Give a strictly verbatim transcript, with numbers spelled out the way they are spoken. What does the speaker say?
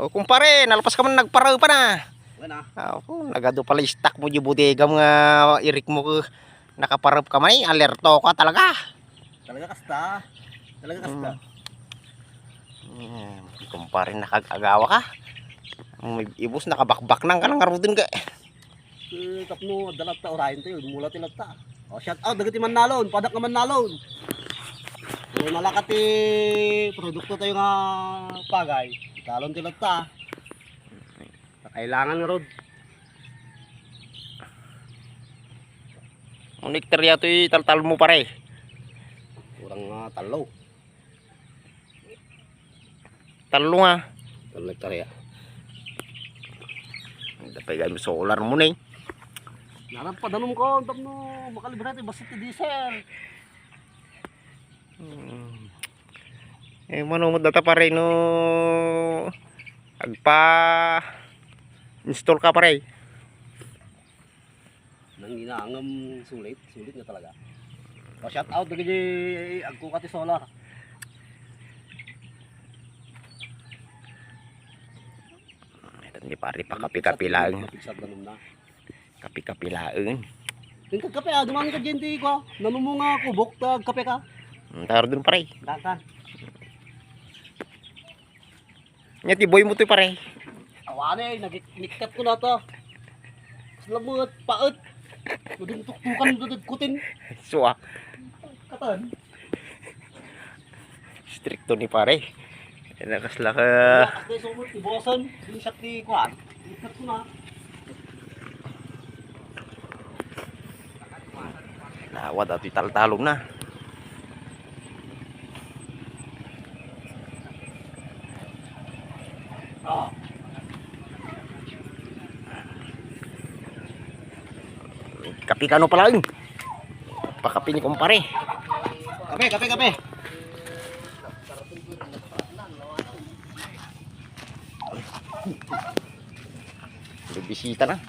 O, kumpare, nalpas ka man nagparaup na. Wala. Ah, o, nagadu pala istak mo di bodega mo nga irik mo, eh, nakaparaup ka man, eh, alerto ka talaga. Talaga kasta. Talaga kasta. Mm. Mm, kumpare, nakag-agawa ka. May ibus, nakabakbak nang ka nang arudin ka. Eh, tapno, adda latta, urayen tayo, mula ti latta. O, shout out, dagiti mannalon, padak nga mannalon. Eh, nalaka ti produkto tayo nga pagay, talon ti latta. Kailangan nga rod. Unik teriya to'y taltal mo, pare. Kurang nga talo. Tallo nga. Tallo hektarya. Dapay gayam solar mo ni. Narang padanom ko, tapno makalibre ti basit ti diesel. Hmm. Eh, mano mo data, pare, no agpa-install ka, pare? Nangina ngem sulit, sulit nga talaga. Pa-shout out dagiti agkuka ti solar. Ito ni pare, pakapi-kapi laeng. Napigsat danum na. Kapi-kapi laeng. Yung kagkape, ah, dumaan ka dyan, di ko. Nanumo nga kubok, ta kape ka. Ang taro dun, pare. Dakan. Nya ti boy mo to, pare. Awane, nagik-, nikkat ko na to. Salamat, paet. Naging tuktukan mo dagkutin. Suwa. Katan. Strikto ni pare. Nakasla ka. Nakasla yung sumot, ibosan. Yung shot ni Kwan. Nikkat ko na. Nawad, atoy taltalong na. Kapi kano pala, eh. Pakapi ni kumpare. Kape, kape, kape. May bisita na.